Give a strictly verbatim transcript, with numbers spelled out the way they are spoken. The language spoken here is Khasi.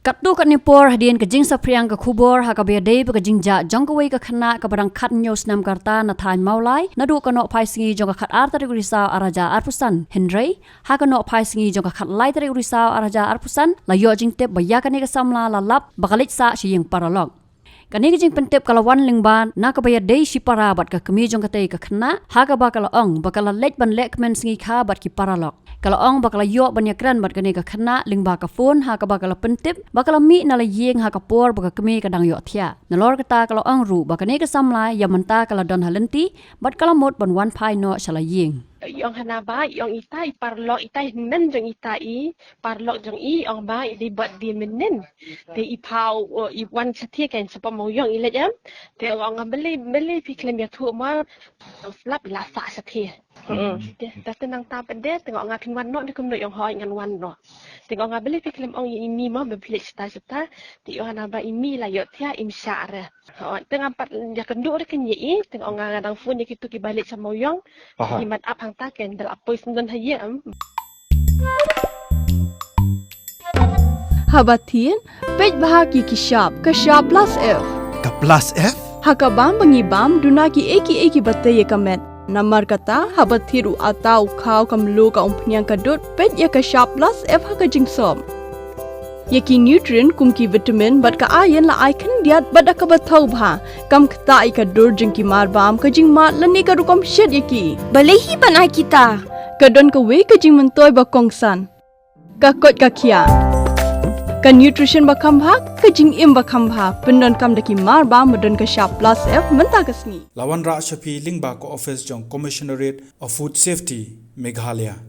Katto katne por hadien ka jingsaphriang ka khubor ha kaba ïadei bad ka jingjah jong kawei ka khynnah kaba dang khathynñiew snem ka rta na thaiñ Mawlai, naduh ka nohphai sngi jong ka khatar tarik u Risaw arhajar arphew san, hynrei ha ka nohphai sngi jong ka khatlai tarik u Risaw arhajar arphew san la ïoh jingtip ba ïa kane ka samla la lap ba ka leit sah sha ïing paralok. Kane ka jingpyntip ka la wan lyngba na kaba ïadei shipara bad ka kmie jong katei ka khynnah, ha kaba ka la ong ba ka la leit ban lehkmen sngi kha bad ki paralok. Ka la ong ba ka la ïoh ban ïakren bad kane ka khynnah lyngba ka phone, ha kaba ka la pyntip ba ka la mih na la ïing ha ka por ba ka kmie ka dang ïohthiah. Nalor kata ka la ong ruh ba kane ka samla ïa mynta ka la don ha lynti bad ka la mut ban wan phai noh sha la ïing. I ong hana ba, i ong ita, i paralok ita, i hynmen jong ita, i paralok jong i, ong ba i dei bad di mynnin. Te i phaw, uh, i wan shathie kan sha pamawïong i leit em. Te ong nga beli beli phi khlem ïathuh ma, flap i la sah shathie. Te te nangta pat de te nga ong nga phin wan noh ne kumno, i ong hooid ngan wan noh. Te nga ong nga beli phi khlem ong ïa i mei ma ba phi leit shata shata. Te i ong hana ba i mei la ïohthiah, im shah re. Hooid, te ngam pat ïakynduh re kynjah i, te nga ong nga dang phone ïa kitu kiba leit sha Mawïong. Ki mat ap hangta kan da la poi sngewdon ha ïing. Haba thied, peit bha ki ki shap, ka shap plus F. Ka plus F? Ha ka bam ba ngi bam, duna ki ei ki ei kiba tei ïa ka met. Namar kata, haba thied u atta u khaw ka mluh ka umphniang ka dud, peit ïa ka shap plus F ha ka jingsop. Ïa ki nutrient kum ki vitamin bad ka iron la ai khyndiat bad da kaba thaw bha. Kam ktah ïa ka dur jong ki marbam, ka jingmad lane ka rukom shet ïa ki. Balei hi ban ai kita? Ka don kawei ka jingmyntoi ba kongsan. Ka koit ka khiah. Ka nutrition ba kham bha, ka jingim ba kham bha. Pyndonkam da ki marbam ba don ka shap plus F mynta ka sngi. La wanrah sha phi lyngba ka office jong Commissionerate of Food Safety, Meghalaya.